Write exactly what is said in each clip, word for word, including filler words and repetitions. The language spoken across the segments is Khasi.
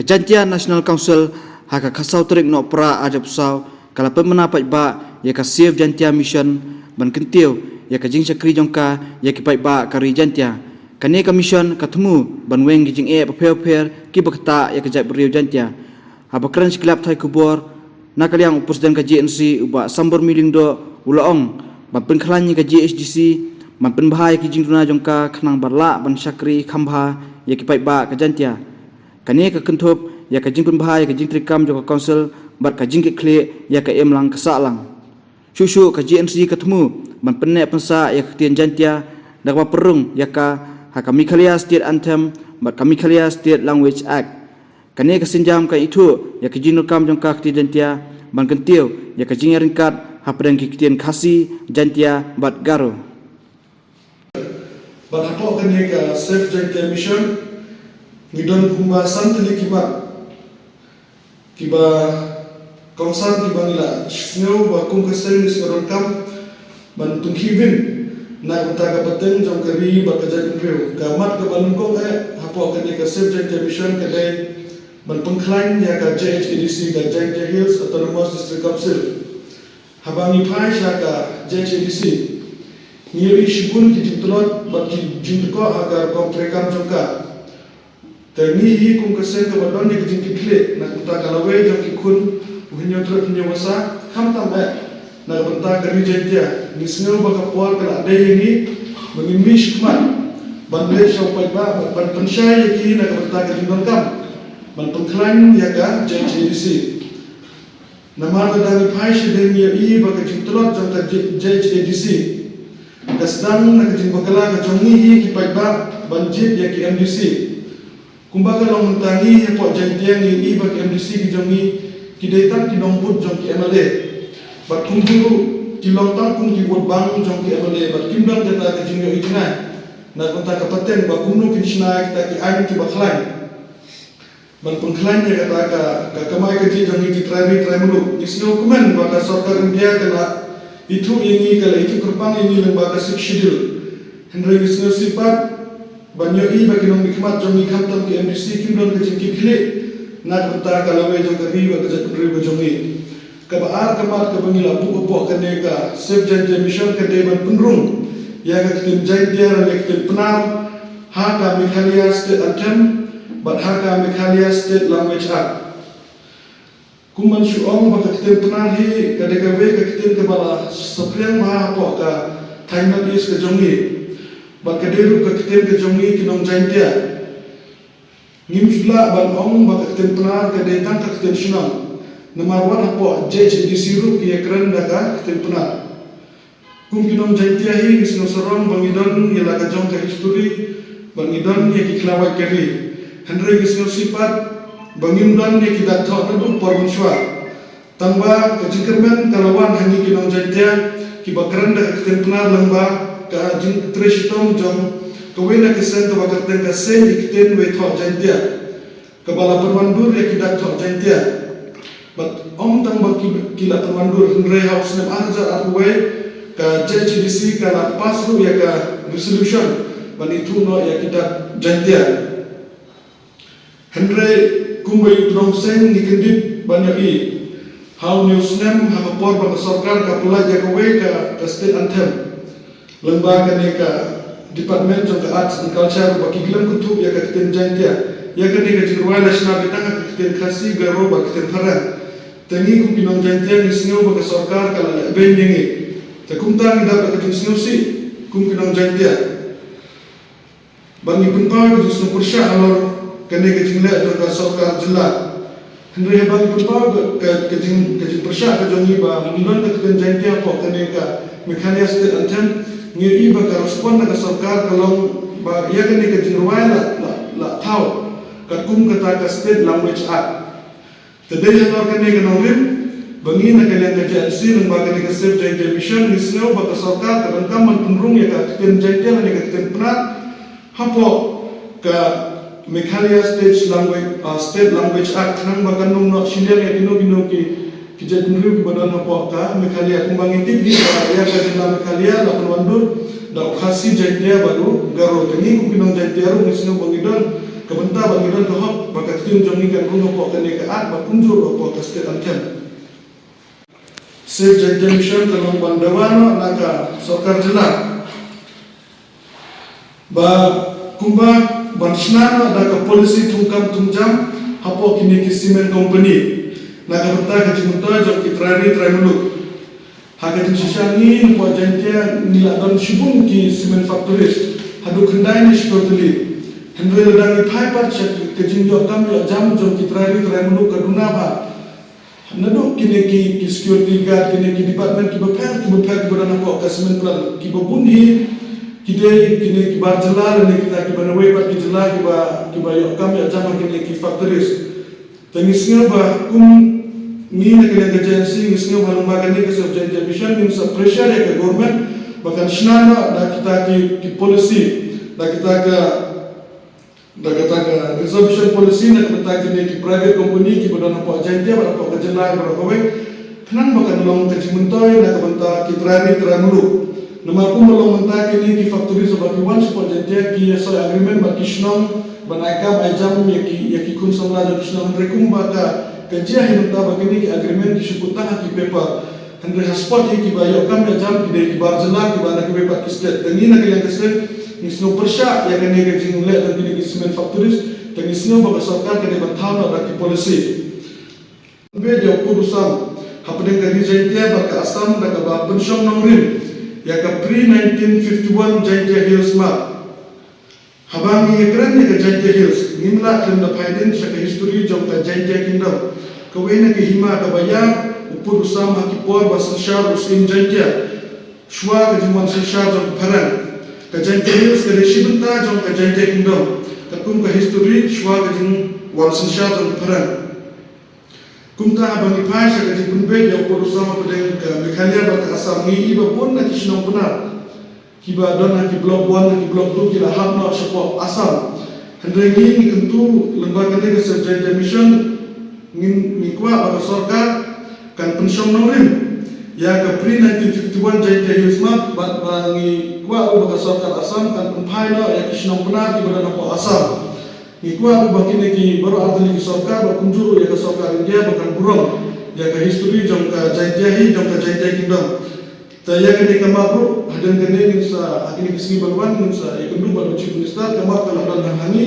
Jaintia National Council ha ka khatsaw tarik Nohprah arhajar arphew saw ka la pynbna paidbah ïa ka Save Jaintia Mission ban kyntiew ïa ka jingshakri jong ka ïa ki paidbah ka ri Jaintia. Kane ka mission ka thmu ban weng ki jingeh bapher bapher kiba ktah ïa ka jaitbynriew Jaintia. Haba kren sha ki lad pathai khubor na ka liang u President ka J N C u Bah Sambormi Lyngdoh u la ong ban pynkhlaiñ ïa ka J H D C ban pynbha ïa ki jingduna jong ka khnang ba lah ban shakri kham bha ïa ki paidbah ka Jaintia. Kane ka kynthup ïa ka jingpynbha ïa ka jingtreikam jong ka Council bad ka jingkitkhlieh ïa ka imlang ka sahlang. Shuh shuh ka J N C ka thmu ban pynneh pynsah ïa ka ktien Jaintia da kaba pynrung ïa ka ha ka Meghalaya State Anthem bad ka Meghalaya State Language Act. Kane ka sienjam ka ithuh ïa ka jingdonkam jong ka ktien Jaintia ban kyntiew ïa ka jingïaryngkat hapdeng ki ktien Khasi, Jaintia bad Garo. Bad hapoh kane ka Save Jaintia Mission ngi don kumba san tylli ki mat kiba kongsan kiba ngi la sngew ba kum ka seng ngi sngew donkam ban pynkhih win na ka bynta ka pateng jong ka ri bad ka jaitbynriew. Ka mat kaba nyngkong eh hapoh kane ka Save Jaintia Mission ka dei ban pynkhlaiñ ïa ka J H A D C, ka Jaintia Hills Autonomous District Council. Haba ngi phai sha ka J H A D C ngi ïohi shibun ki jingtlot bad ki jingtyrkhong ha ka rukom treikam jong ka. Te ngi hi kum ka seng kaba don ïa ka jingkitkhlieh na ka bynta ka lawei jong ki khun u Hynñiewtrep Hynñiewbasa, khamtam eh na ka bynta ka ri Jaintia. Ngi sngew ba ka por ka la dei ïa ngi ba ngin mih shakhmat ban leit sha u paidbah bad ban pynshai ïa ki na ka bynta ka jingdonkam ban pynkhlaiñ ïa ka J H A D C. Namar lada ngi phai shadien ngi ïohi ba ka jingtlot jong ka J-, J H A D C ka sdang na ka jingbakla ka jong ngi hi ki paidbah ban jied ïa ki M D C. Kumba ka long mynta ngi hapoh Jaintia ngi ïohi ba ki M D C ki jong ngi ki dei tang ki nongbud jong ki M L A. Bad kumjuh ruh ki long tang kum ki vote bank jong ki M L A bad kim don kata ka jingïohi jngai na ka bynta ka pateng ba kumno kin shna ïa kita ki aiñ kiba khlaiñ. Ban pynkhlaiñ ïa kata ka, ka kamai kajih jong ngi ki trai ri trai muluk. Ngi sngewkmen ba ka sorkar India ka la ithuh ïa ngi, ka la ithuh kyrpang ïa ngi lyngba ka Sixth Schedule. Hynrei ngi sngewsih pat ban ïohi ba ki nongmihkhmat jong ngi khamtam ki M D C kim don ka jingkitkhlieh na ka bynta ka lawei jong ka ri bad ka jaitbynriew ka jong ngi. Kaba ar ka mat kaba ngi la buh hapoh kane ka Save Jaintia Mission ka dei ban pynrung ïa ka ktien Jaintia lane ka ktien Pnar ha ka Meghalaya State Anthem bad ha ka Meghalaya State Language Act. Kum ban shu ong ba ka ktien Pnar hi ka dei kawei ka ktien kaba la saphriang bha hapoh ka thaiñ North East ka jong ngi bad ka dei ruh ka ktien ka jong ngi ki nong Jaintia. Ngim shu lah ban ong ba ka ktien Pnar ka dei tang ka ktien shnong. Namar wat hapoh J H A D C ruh ki ïakren da ka ktien Pnar. Kum ki nong Jaintia hi ngi sngewsarong ba ngi don ïa la ka jong ka history bad ngi don ïa ki khlawait ka ri. Hynrei ngi sngewsih pat ba ngim don ïa ki dak thoh naduh por mynshuwa. Tangba ka jingkyrmen ka la wan ha ngi ki nong Jaintia kiba kren da ka ktien Pnar lyngba ka jingtrei shitom jong kawei na ka seng kaba kyrteng ka Seiñ Ktien Wei Thoh Jaintia, kaba la pynwandur ïa ki dak thoh Jaintia. Bad ym tang ba ki, ki la pynwandur, hynrei ha u snem ar hajar arphew wei ka J H A D C ka la pass ruh ïa ka resolution ban ithuh noh ïa ki dak Jaintia. Hynrei kumba ïa u tnum seng ngi kyndit ban ïohi ha une u snem ha ka por ba ka sorkar ka pyllait ïa kawei ka, ka state anthem lyngba kane ka department jong ka arts and culture ba ki khlem kynthup ïa ka ktien Jaintia. Ïa kane ka jingrwai la shna beit tang ha ka ktien Khasi, Garo bad ka ktien Phareng. Te ngi kum ki nong Jaintia ngi sngew ba ka sorkar ka la lehbeiñ ïa ngi. Te kumta ngi dap da ka jingsngewsih kum ki nong Jaintia. Ba ngi pynpaw ka jingsngewpyrshah halor kane ka jingleh jong ka sorkar jylla. Hynrei haba ngi pynpaw ka, ka, ka jing, ka jingpyrshah ka jong ngi ba ngim don ka ktien Jaintia hapoh kane ka Meghalaya State Anthem, ngi ïohi ba ka respond na ka sorkar ka long ba ïa kane ka jingrwai la, la, la thaw katkum kata ka State Language Act. Te dei halor kane ka nongrim ba ngi na ka liang ka J N C lyngba kane ka Save Jaintia Mission ngi sngew ba ka sorkar ka donkam ban pynrung ïa ka ktien Jaintia lane ka ktien Pnar hapoh ka Meghalaya State Language, ah, State Language Act, khnang ba kan ym noh shiliang ïa kino kino ki, ki jaitbynriew kiba don hapoh ka Meghalaya. Kumba ngi tip hi ba ïa ka jylla Meghalaya la pynwandur da u Khasi, Jaintia bad u Garo. Te ngi kum ki nong Jaintia ruh ngi sngew ba ngi don Ka bynta ba ngi don ka hok ba ka ktien jong ngi kan rung hapoh kane ka Act bad kumjuh hapoh ka State Anthem. Save Jaintia Mission ka long ban dawa noh na ka sorkar jylla ba kumba ban shna noh da ka policy thungkam thungjam hapoh kine ki cement company na ka bynta ka jingmyntoi jong ki trai ri trai muluk. Ha ka jingshisha ngi hapoh Jaintia ngi la don shibun ki cement factories, haduh khyndai ne shiphew tylli. Hynrei lada ngi phai pat sha ka jingïoh kam ïoh jam jong ki trai ri trai muluk ka duna bha. Naduh kine ki, ki security guard, kine ki department kiba pher kiba pher kiba don hapoh ka cement plant, kiba bun hi ki dei kine ki bar jylla lane kita kiba na wei pat ki jylla kiba, kiba ïoh kam ïoh jam ha kine ki factories. Te ngi sngew ba kum ngi na ka liang ka J N C ngi sngew ba lyngba kane ka Save Jaintia Mission ngin sa pressure ïa ka government ba kan shna noh da kita ki, ki policy, da kita ka da kata ka reservation policy na ka bynta kine ki private company kiba don hapoh Jaintia bad hapoh ka jylla baroh kawei, khnang ba kan long ka jingmyntoi na ka bynta ki trai ri trai muluk. Namar kumba long mynta kine ki factories ba ki wan shapoh Jaintia ki ïa soi agreement bad ki shnong ban ai kam ai jam ïa ki, ïa ki khun samla jong ki shnong, hynrei kumba ka, ka jia hi mynta ba kine ki agreement ki shu kut tang ha ki paper. Hynrei ha spot hi kiba ïoh kam ïoh jam ki dei ki bar jylla kiba na kiwei pat ki state. Te ngi na ka liang ka Save ngi sngew pyrshah ïa kane ka jingleh jong kine ki cement factories. Te ngi sngew ba ka sorkar ka dei ban thaw noh da ki policy. Pynbeit ïa u pud u sam hapdeng ka ri Jaintia bad ka Assam da kaba pynshong nongrim ïa ka pre nineteen fifty-one Jaintia Hills Map. Haba ngi ïakren ïa ka Jaintia Hills, ngim lah khlem da phai dien sha ka history jong ka Jaintia Kingdom. Kawei na ka hima kaba ïar u pud u sam ha ki por ba synshar u Syiem Jaintia shuwa ka jingwan synshar jong ka phareng. Ka Jaintia Hills ka dei shi bynta jong ka Jaintia Kingdom, katkum ka history shuwa ka jingwan synshar jong ka phareng. Kumta haba ngi phai sha ka jingpynbeit ïa u pud u sam hapdeng ka Meghalaya bad ka Assam, ngi i ba bun na ki shnong Pnar kiba don ha ki block one, ha ki block two ki la hap noh shapoh Assam. Hynrei ngi, ngi kyntu lyngba kane ka Save Jaintia Mission, ngi, ngi kwah ba ka sorkar kan pynshong nongrim ïa ka pre nineteen fifty-one Jaintia Hills Map, bad ba ngi kwah ruh ba ka sorkar Assam kan pynphai noh ïa ki shnong Pnar kiba don hapoh Assam. Ngi kwah ruh ba kine ki baroh artylli ki sorkar, ba kumjuh ruh ïa ka sorkar India ba kan burom ïa ka history jong ka Jaintia hi, jong ka Jaintia Kingdom. Te ïa kane ka map ruh, hadien kane ngin sa, ha kine ki sngi ban wan ngin sa ïakynduh bad u Chief Minister, ka map ka la don hangne.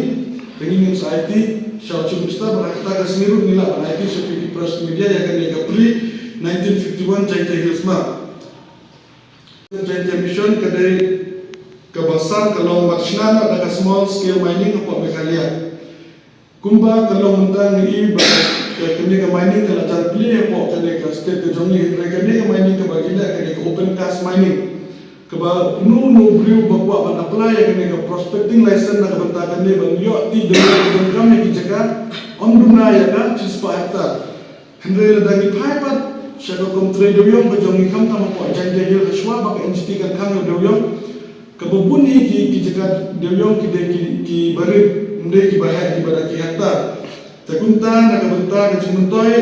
Te ngi ngin sa aiti sha u Chief Minister, bad ha kata ka sngi ruh ngi lah ban aiti sha phi ki press media ïa kane ka pre nineteen fifty-one Jaintia Hills Map. Jaintia Mission ka dei kaba san ka long ban shna noh da ka small scale mining hapoh Meghalaya. Kumba ka long mynta ngi i ba ka, kane ka mining ka la jan plie hapoh kane ka state ka jong ngi, hynrei kane ka mining kaba ki leh ka dei ka open cast mining, kaba uno uno u briew ba kwah ban apply ïa kane ka prospecting license na ka bynta kane ban ïoh tih dewïong, ban kam ïa ki jaka ym duna ïa ka shispah hektar. Hynrei lada ngi phai pat sha ka kum trei dewïong ka jong ngi, khamtam hapoh Jaintia Hills, hashwa ba ka N G T kan khang ïa u dewïong, kaba bun hi ki, ki jaka dewïong ki dei ki, kiba rit, ym dei kiba heh, kiba da ki hektar. Te kumta na ka bynta ka jingmyntoi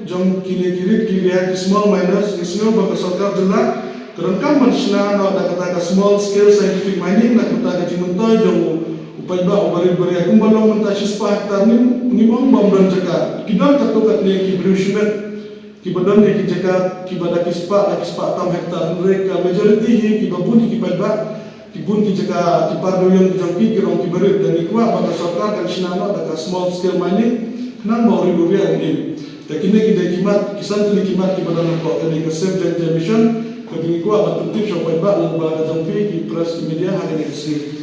jong kine ki rit ki ria, ki small miners, ngi sngew ba ka sorkar jylla ka donkam ban shna noh da kata ka small scale scientific mining na ka bynta ka jingmyntoi jong u, u paidbah uba rit ba ria. Kumba long mynta shispah hektar, ngim, ngim ong ba ym don jaka. Ki don katto katne ki briew shimet kiba don ïa ki jaka kiba da ki spah, da ki spah tam hektar, hynrei ka majority hi kiba bun hi ki paidbah, ki bun ki jaka, ki par dewïong ki jong ki, ki rong kiba rit. Te ngi kwah ba ka sorkar kan shna noh da ka small scale mining khnang ba u rit u ria un im. Te kine ki dei ki mat, ki san tylli ki mat kiba don hapoh kane ka Save Jaintia Mission, kaba ngi kwah ban pyntip sha u paidbah lyngba ka jong phi ki press, ki media ha kane ka sngi.